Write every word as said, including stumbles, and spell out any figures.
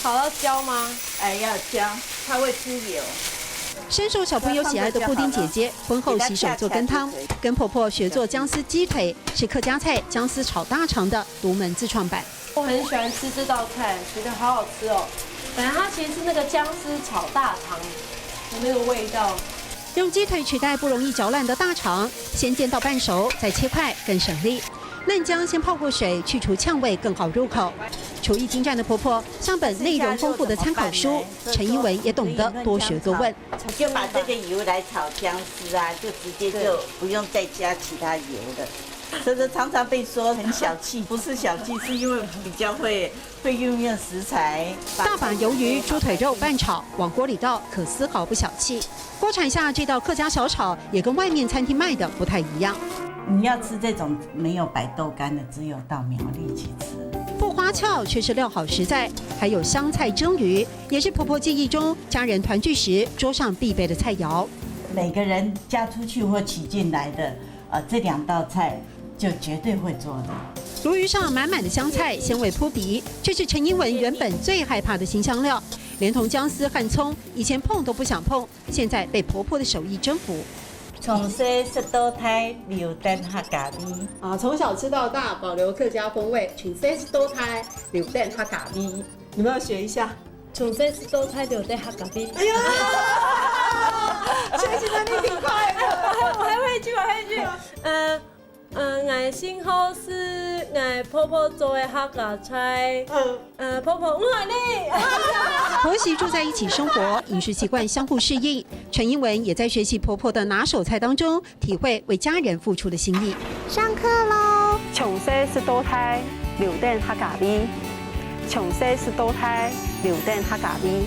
好要浇吗？哎，要浇，它会出油。深受小朋友喜爱的布丁姐姐，婚后洗手做羹汤，跟婆婆学做姜丝鸡腿，是客家菜姜丝炒大肠的独门自创版。我很喜欢吃这道菜，觉得好好吃哦。本来它其实是那个姜丝炒大肠的那个味道。用鸡腿取代不容易嚼烂的大肠，先煎到半熟，再切块，更省力。嫩姜先泡过水，去除呛味，更好入口。厨艺精湛的婆婆，像本内容丰富的参考书，陈英文也懂得多学多问。就把这个油来炒姜丝啊，就直接就不用再加其他油了。所以说常常被说很小气，不是小气，是因为比较会会运用食材。大把鱿鱼、猪腿肉拌炒，往锅里倒，可丝毫不小气。锅铲下这道客家小炒也跟外面餐厅卖的不太一样。你要吃这种没有摆豆干的，只有到苗栗去吃。不花俏，却是料好实在，还有香菜蒸鱼，也是婆婆记忆中家人团聚时桌上必备的菜肴。每个人嫁出去或娶进来的，呃，这两道菜就绝对会做的。鲈鱼上满满的香菜，鲜味扑鼻，这是陈英文原本最害怕的辛香料，连同姜丝和葱，以前碰都不想碰，现在被婆婆的手艺征服。从小食到大，留等客家味。啊，从小吃到大，保留客家风味，从小食到大，留等客家味。你们要学一下。从小食到大，留等客家味。哎呀，学习能力挺快的。我还会一句，我还会一句。呃呃，我先好食我婆婆做的客家菜。嗯。呃，婆婆，我爱你。婆媳住在一起生活，饮食习惯相互适应。陈英文也在学习婆婆的拿手菜当中，体会为家人付出的心意。上课喽！从小食到大，留等客家味。从小食到大，留等客家味。